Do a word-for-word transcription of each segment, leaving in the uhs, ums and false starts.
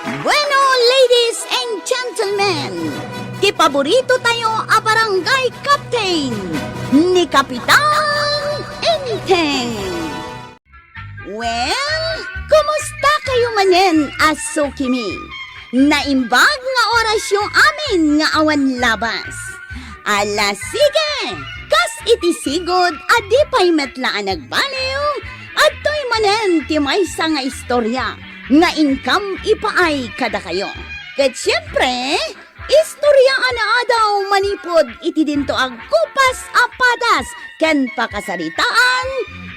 Bueno, ladies and gentlemen, ti paborito tayo a barangay captain, ni Kapitan Enteng. Well, kumusta kayo manen a sukimi? Naimbag nga orasyo amin nga awan labas. Ala, sige! Kas iti sigud a di pay met la a nagbaliw, adtoy manen ti maysa nga istorya nga inkam ipaay kadakayo. Ket siempre, istorya a naadaw manipud iti dinto agkupas a padas ken pakasaritaan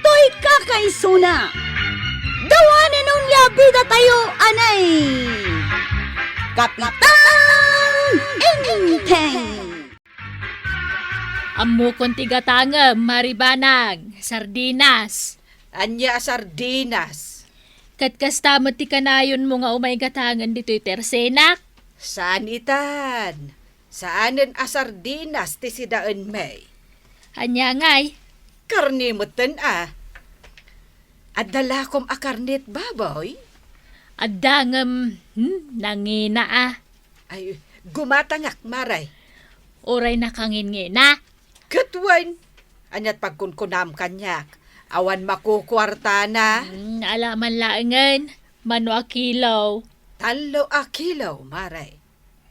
toy kakaisuna. Dawanen on nga bida tayo, anay! Kapitan Enteng! Ammokon ti gatangem, Maribanang, sardinas. Ania a sardinas? Ket kasta met ti kanayonmo nga umay gatangen ditoy tersenak? Saan itan. Saanen a sardinas ti sidaenmi. Ania ngay? Karne metten a. Adda lakom a karne ti baboy? Adda ngem, hmm, nangina a. Ay, gumatangak, Mare. Uray nakangingina? Ket wen, aniat pagkunkunam kaniak? Awan makukuartana? Hmm, ala man laengen, mano a kilo? Tallo a kilo, Mare.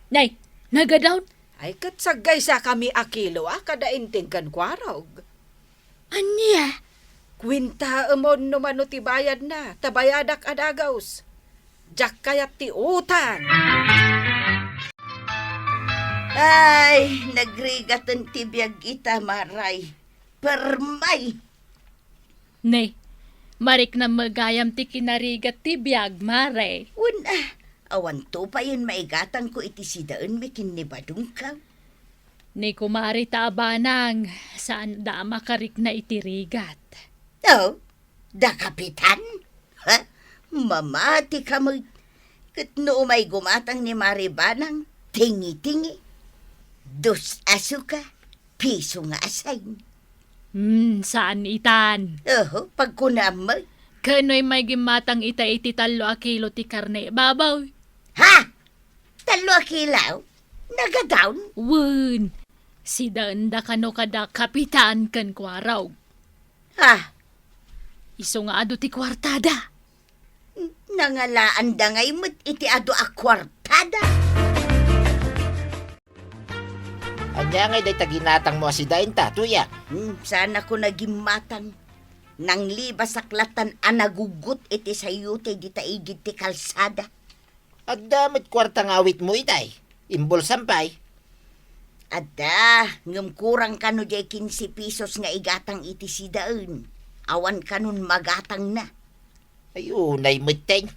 Nay, nagadawn? Ay, ket saggaysakami a kilo a kada Enteng ken Kuarog. Ania? Kuentaem no mano ti bayadna, ta bayadak a dagaus. Diak kayat ti utang. Ay, nagrigaten ti biag ita, Mare. Permay! Ne, mariknam met gayam ti kinarigat ti biag, Mare. Wen a, awanto payen maigatangko iti sidaenmi ken ni Badongko. Ni Kumare ta a banang, saanda a makarikna iti rigat. Oh, da Kapitan? Ha? Mamatika met. Ket no umay gumatang ni Mare Banang, tingi-tingi. Dos a suka, piso nga asin. Hmm, saan itan? Oho, pagkunam met. Ken no umay gimmatang ita iti tallo a kilo ti karne baboy. Ha? Tallo a kilo? Nagadawn? Wen, sidaenda kano kada Kapitan ken Kuarog. Ha? Isu nga adu ti kuartada. Nangalaanda ngay met iti adu a kuartada. Ania ngay dayta ginatangmo a sidaenta, Tuyang? Hmm, saanakon a gimmatang. Nanglibasak lattan a nagugot iti sayote dita igid ti kalsada. Adda met kuarta nga awitmo itay. Imbolsam pay. Adda, ngem kurang kano diay kinse pesos nga igatang iti sidaen. Awan kanon magatangna. Ay, unay metten.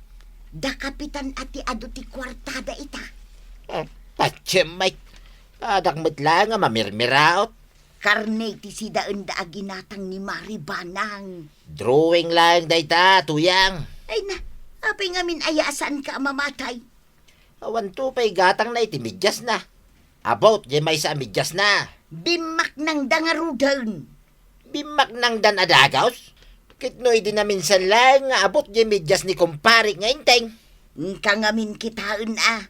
Da Kapitan a ti adu ti kuartada ita. Ah, patiem met. Adak met laeng a mamirmiraot. Karne ti sidaenda a ginatang ni Mare Banang. Drawing laeng dayta, Tuyang. Ay na, apay ngamin aya a saanka a mamatay? Awanto pay gatangna iti mediasna. Abut diay maysa a mediasna. Bimmaknangda ngaruden. Bimmaknangdan a dagaus? Ket no idi naminsan laeng nga abut diay medias ni kumpare nga Enteng. Inka ngamin kitaen a.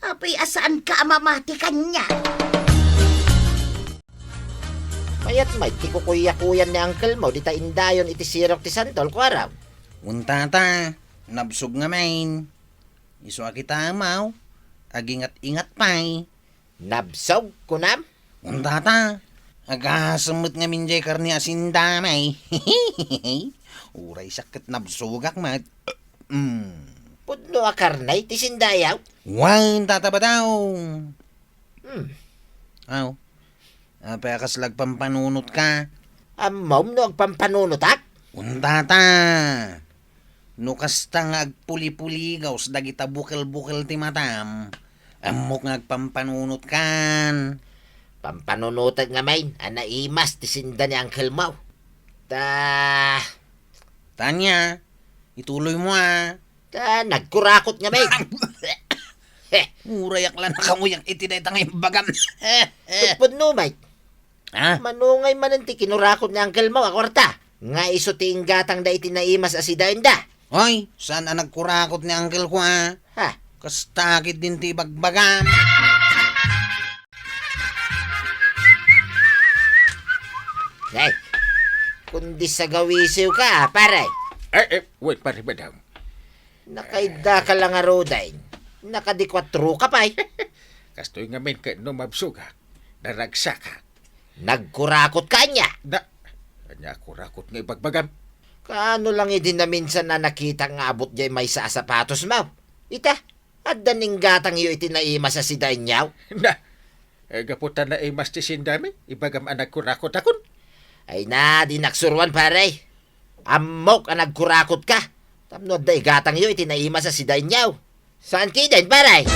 Apay a saanka a mamati kaniak? Mayat met ti kukuyakuyan ni uncle mo dita indayon iti sirok ti santol, Kuarog. Wen tata, nabsog ngamin. Isu a kitaem, aw, agingat-ingat pay. Nabsog, kunam? Wen tata, agasem met ngamin diay karne a sindami. Uray siak ket nabsogak met. Mm. Pudno a karne ti sindayaw? Wen tata, badaw. Hmm. Aw, apay a kasla agpampanunotka? Ammom no agpampanunotak? Wen tata. No kasta nga agpulipuligaws dagita bukel-bukel ti matam, ammok nga agpampanunotkan. Pampanunotek ngamin a naimas ti sinda ni uncle mo. Ta... Tania, ituloymo a. Ta nagkurakot ngamin. Heh. Urayak la nakamuyak iti dayta nga imbagam. Ket pudno met. Ha? Mano ngay manen ti kinurakot ni uncle mo a kuarta nga isu ti inggatangda iti naimas a sidaenda? Oy, saan a nagkurakot ni uncle ko, a? Ha? Kasta ketdin ti ibagbagam. Ay, kundi sagawisiw ka, pare. Eh, eh, wait, pare, madam. Nakaidda ka lang a ruden. Nakadikuatro ka pay. Kastoy ngamin ket no mabsugak, naragsakak. Nagkurakot ka ania? Da, ania a kurakot nga ibagbagam? Kaano lang idi naminsan a nakitak nga abut jay maysa a sapatosmo? Ita, adda ninggatangyo iti naimas a sidaenyo? Na, eh, gapu ta naimas ti sindami, ibagam a nagkurakotakon. Ay na, di naksuroan, pare. Ammok a nagkurakot ka. Tapno adda igatangyo iti naimas a sidaenyo. Saan ketdin, pare?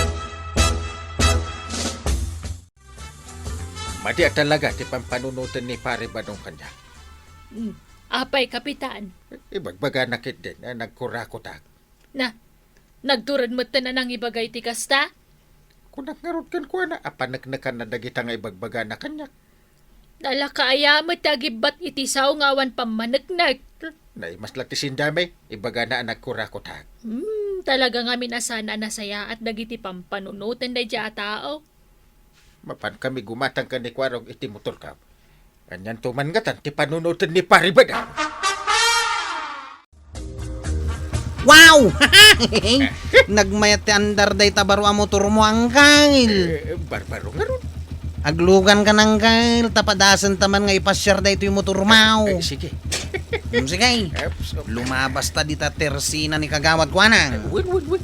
Madi a talaga ti pampanunoten ni Pare Badong kaniak. Hmm. Apay, Kapitan? Ibagbagana ketdin a nagkurakotak. Na, nagtured metten a nangibaga iti kasta? Kunak ngarud kenkuana a paneknekanna dagita nga ibagbagana kaniak. Nalaka aya met ti agibbat iti sao nga awan pammaneknek. Naimas la ti sindami, ibagana a nagkurakotak. Hmm, talaga ngamin a saan a nasayaat dagiti pampanunoten daydiay a tao. Mapan kami gumatang ken ni Kuarog iti motorko. Anianto man ngatan ti panunoten ni Pare Badong? Wow! Nagmayat ti andar dayta baro a motormo, Angkel. Eh, barbaro ngarud. Aglugan ka, Angkel, ta padasenta man nga ipasiar daytoy motormo. Eh, sige. Hmm, sige. Eh, so- Lumabas ta dita tersina ni Kagawad Kuanang. Eh, wait, wait, wait.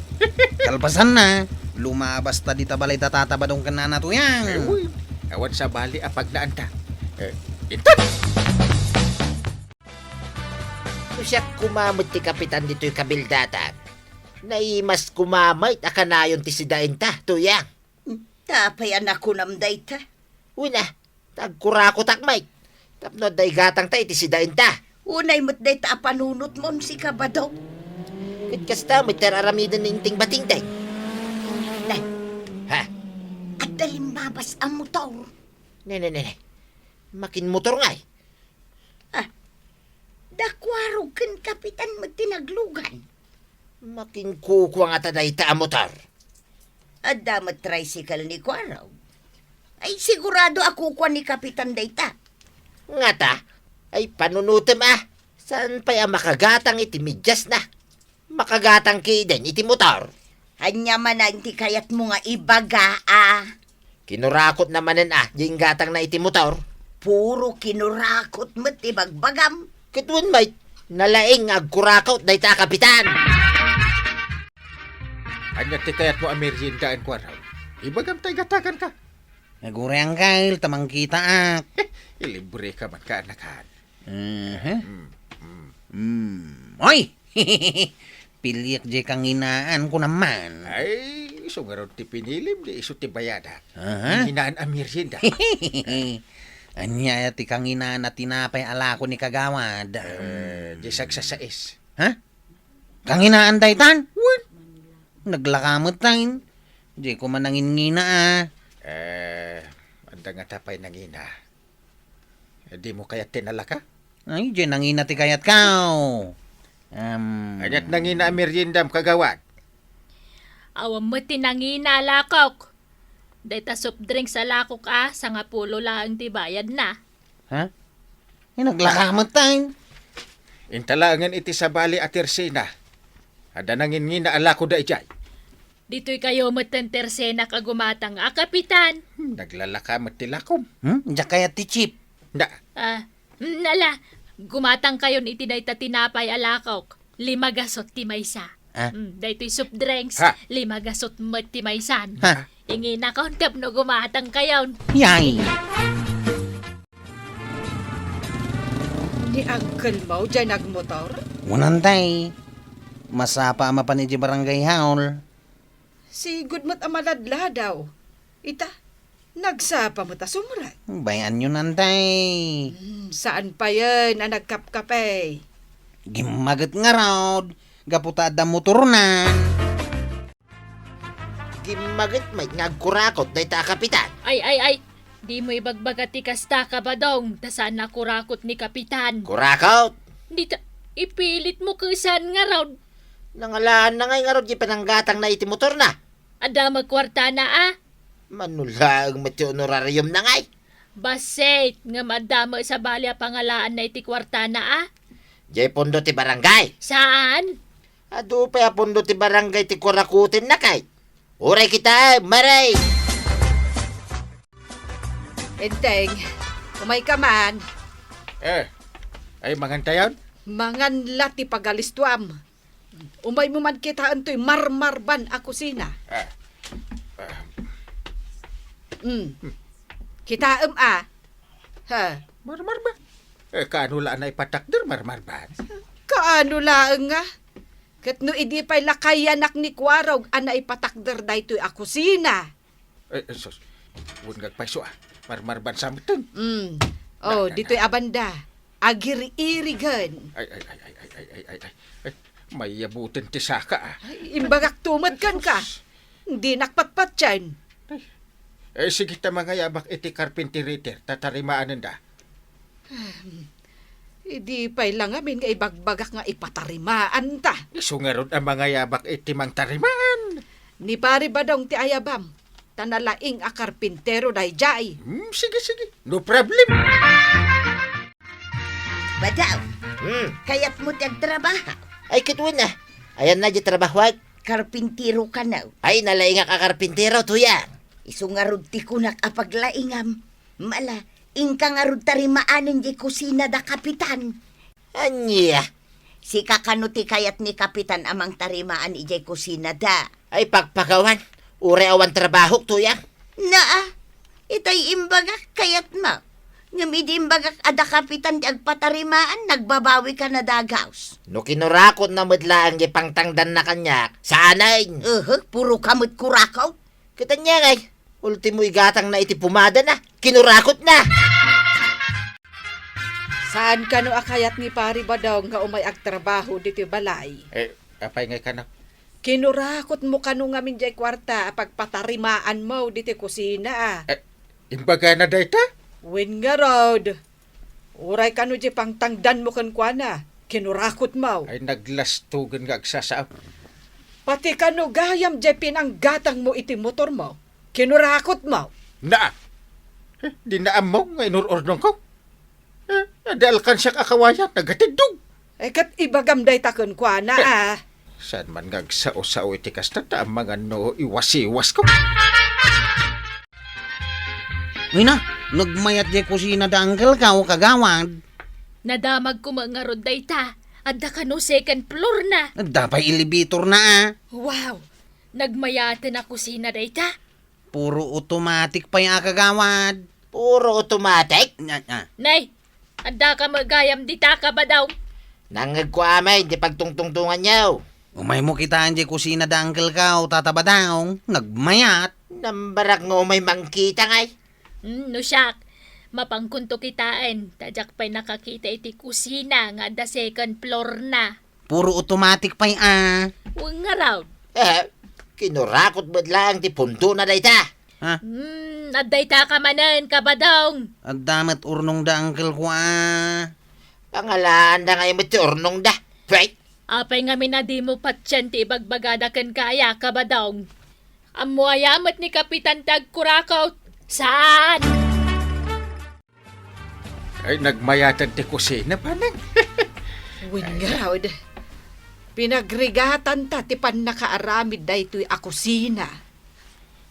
Kalpasanna, lumabas ta dita balay da Tata Badong ken Nana Tuyang. Eh, wait. Awan sabali a pagnaanta. Eh, inton! No siak koma met ti kapitan ditoy kabildatan, naimas koma met a kanayon ti sidaenta, Tuyang. Ta apay a nakunam dayta? Wen a, ta agkurakotak met. Tapno adda igatangta iti sidaenta. Unay met dayta a panunotmo, sika, Badong. Ket kasta met ti ar-aramiden ni Inting Batingting. Ne. Ha? Adda limmabas a motor. Ne, ne, ne, ne. Makinmotor ngay. Ah, da Kuarog ken Kapitan met ti naglugan. Makinkukua ngata dayta a motor. Adda met tricycle ni Kuarog. Ay, sigurado a kukua ni Kapitan dayta. Ngata, ay panunotem a. Saan pay a makagatang iti mediasna? Makagatang ketdin iti motor. Ania manen ti kayatmo nga ibaga a? Kinurakotna manen a, diay inggatangna iti motor. Puro kinurakot met ti bagbagam. Ket wen met, nalaing nga agkurakot dayta a kapitan. Ania ti kayatmo a meriendaen, Kuarog? Ibagam ta igataganka. Agurayka, Angkel, ta mangkitaak. Ilibreka man, kaanakan. Mhm. Mm, mm. Mm. Oy! Piliek diay kanginaan ko naman. Ay, isu ngarud ti pinilim, di isu ti bayadak. Aha. Kanginaan a merienda. Ania ti kanginaan a tinapay a lako ni Kagawad? Eh, di sagsasais. Ha? Kanginaan daytan? Wen. Naglaka met tayn. Di ko man nangingina, ah. Eh, adda ngata pay nangina. Eh, dimo kayat ti nalaka? Ay, diay nangina ti kayat kao. Em. Aniat nangina a meriendam, Kagawad? Awan met ti nangina a lakok. Dayta soft drinks a lakok a, sangapulo laeng ti bayadna. Ha? Ay, naglaka met tayn. Inta laengen iti sabali a tersena. Adda nangingina a lako daydiay. Ditoy kayo met ten tersenak a gumatang a kapitan. Hmm, naglalaka met ti lakom. Hmm? Diak kayat ti chip. Na. Ah, mm, ala, gumatang kayon iti dayta tinapay a lakok. Lima gasot ti maysa. Ah? Mm, daytoy soft drinks, ha? Lima gasot met ti maysan. Ha? Inginakon tapno gumatang kayon. Yay! Ni Uncle Mo diay nagmotor? Wen, tay. Masapa a mapan idiay barangay hall. Sigud met a maladladaw. Ita, nagsapa met a sumrek. Bay-anyo, tay. Hmm, saan payen a nagkapkape? Gimmaget ngarud, gapu ta adda motornan. Gimmaget met nga agkurakot dayta a kapitan. Ay, ay, ay. Dimo ibagbaga ti kasta, Kabadong, ta saan a kurakot ni kapitan. Kurakot? Dita, ipilitmo kesan ngarud. Nangalaanna ngay ngarud diay pananggatangna iti motorna. Adda met kuartana a? Mano laeng met ti honorariumna ngay? Bassit, ngem adda met sabali a pangalaanna iti kuartana a? Jay pondo ti barangay? Saan? Adu pay a pondo ti barangay ti kurakutenna kay? Uray kita, maray! Enteng, umayka man. Eh, ay, mangantayon? Mangan la ti pagalistuam. Umaymo man kitaen toy marmarban a kusina. Ah. Ah. Mm. Kitaem a. Ha? Marmarban? Eh, kaano la a naipatakder, marmarban? Kaano laeng nga? Ket no idi pay la kayanak ni Kuarog a naipatakder daytoy a kusina. Eh, eh, sus. Wen nga agpayso, ah. Marmarban sa metten. Mm. Oh, na, na, ditoy na. A banda. Agir-irigen. Ay, ay, ay. Ay, mayabuten ti saka, ah. Ay, imbagak tumet kenka. Dinak patpatien. Ay. Eh, sige ta mangayabak iti karpintero iti tatarimaanenda. Idi pay la ngamin nga ibagbagak nga ipatarimaanta. Isu ngarud a mangayabak iti mangtarimaan. Ni Pari Badong ti ayabam, ta nalaing a karpintero daydiay. Hmm, sige, sige. No problem. Badong, Hmm. Kayatmo ti agtrabaho? Ay, kituen a. Ayanna di trabahoak? Karpintero kano. Ay, nalaingak a karpintero, tuyang. Isu ngarud ti kunak a paglaingam. Mala, inka ngarud tarimaanen di kusina da kapitan. Ania? Sika kano ti kayat ni kapitan a mangtarimaan idiay kusina da? Ay, pagpagawan. Uray awan trabahok, tuyang. Naa, itay imbagak kayatmo. Ngem idi imbagak a da kapitan ti agpatarimaan, nagbabawi ka na dagaus. No kinurakot na met laeng di pangtangdan na kaniak, saanen? Ehe, puro ka met kurakot. Kitanya ngay, ultimo igatang na iti pumada na, kinurakot na. Saan kano a kayat ni Pari Badong nga umay agtrabaho ditoy balay? Eh, apay ngay kano? Kinurakot mo kano ngamin jay kuarta a pagpatarimaan mo ditoy kusina, a? Eh, imbagana dayta? Wen ngarud. Uray kano jay pangtangdan mo kenkuana, kinurakot mo. Ay, naglastugen nga agsasaap. Pati kano gayam jay pinanggatang mo iti motor mo, kinurakot mo. Naa! Eh, di naammo nga inur-urnong ko. Eh, adda alkansiak a kawayan, nagatiddog. Eh, ket ibagam dayta kenkuana, Eh, ah. Saan man nga agsao-sao iti kasta, ta amangan no iwas-iwas ko. Uy na, nagmayat jay kusina da uncle ka o kagawad. Nadamag ko met ngarud dayta. Adda kano second floor na. Adda pay elevator na, ah. Wow! Nagmayaten a kusina dayta. Puro automatic pay a kagawad. Puro automatic? Nya, nya. Nay, adda ka met gayam dita, Kabadong? Nangngegko amay, di pagtungtungtunganyo. Umaymo kitaen jay kusina da uncle ka o tata Badong, nagmayat. Nambarak nga umay mangkita ngay. Hmm, no siak, mapankonto kitaen, ta diak pay nakakita iti kusina nga adda second floor na. Puro automatic pay a. Wen ngarud. Eh, kinurakot met laeng ti pundona dayta. Ha? Hmm, adda ita ka manen, Kabadong. Adda met urnong da uncle ko a. Pangalaanda ngay met ti urnong da. Pwet! Apay ngamin a dimo patien ti ibagbagada kenka aya, Kabadong? Ammo aya met ni Kapitan ti agkurakot? Saan? Ay, nagmayaten ti kusina, panang. Wen ngarud, pinagrigatanta ti pannakaaramid daytoy a kusina.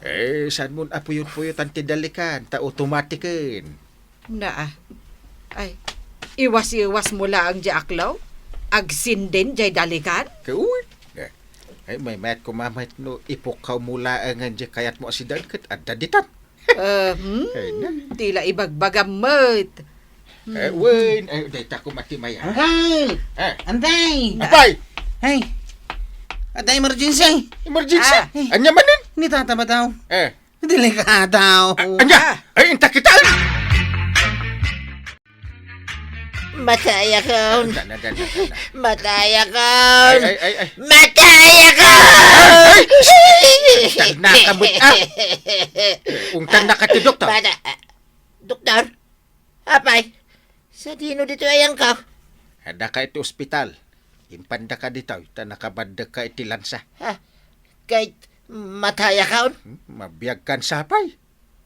Eh, saan mon a puyot-puyotan ti dalikan, ta automatiken. Naa. Ay, iwas-iwas mo laeng di aklaw? Agsinden jay dalikan? Kaun? Eh, ay, maymayat ko mamayat no ipukkaw mo laengen di kayat mo a sidaen ket adda ditan. Eh, hmm, Ay, na. Tila ibagbagam met. Eh, Hmm. Wen, ay, dayta ko mati maya. Uncle! Eh. Antay! Apay! Hey! Adda emergency! Emergency? Ah. Anya manen? Ni Tata Bataw. Eh. Delikado. Ah, anya? Ah. Ay, inta kita! Matay akon. Dana, dana, dana. Matay akon. Ay, ay, ay, ay. Matay akon! Ay, ay! Tagna ka met, ah. Ungtan na ka ti doktor. Mata-, ah, doktor? Apay, sadino ditoy ayangko? Adda ka iti ospital. Impanda ka ditoy, ta nakabaddek ka iti lansa. Ha? Kay, Matayakon? Hmm, mabiagkan sapay.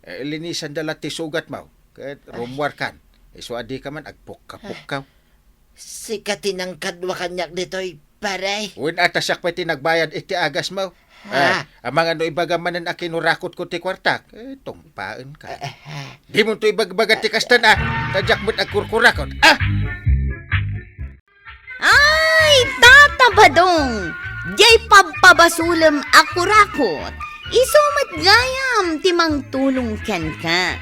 Eh, linisanda la ti sugatmo. Ket Ay. rummuarkan. Isu a dika man agpukka-pukkaw. Sika ti nangkadua kaniak ditoy, pare. Wen, a ta siak pay ti nagbayad iti agasmo. Ha? Eh, amangan no ibagam manen a kinurakotko ti kuartak, eh, tungpaenka. Eh, eh, eh. Dimonto ibagbaga ti kastan, a. Ta diak met agkurkurakot. Ah! Ay, Tata Badong! Diay pabpabasolem a kurakot. Isu met gayam ti mangtulong kenka.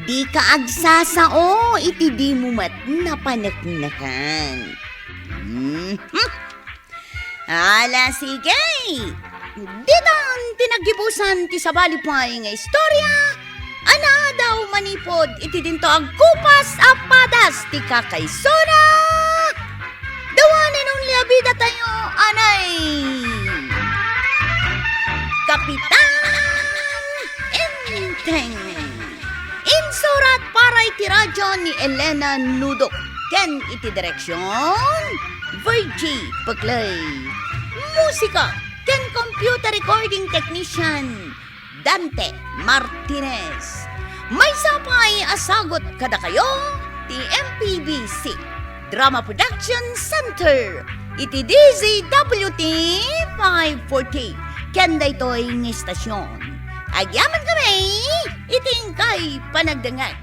Dika agsasao iti dimo met napaneknekan. Mhm. Ala, sige! Ditan ti naggibusan ti sabali pay nga istorya a naadaw manipud iti dinto agkupas a padas ti kakaisuna, the one and only a bidatayo, anay, Kapitan Enteng. Insurat para iti radio ni Elena Nudo ken iti direksion, Virgie Peclay. Musika ken computer recording technician, Dante Martinez. Maysa pay a sagut kadakayo ti M P B C Drama Production Center iti D Z W T five forty ken daytoy nga istasyon. Agyamankami iti inkay panagdengngeg.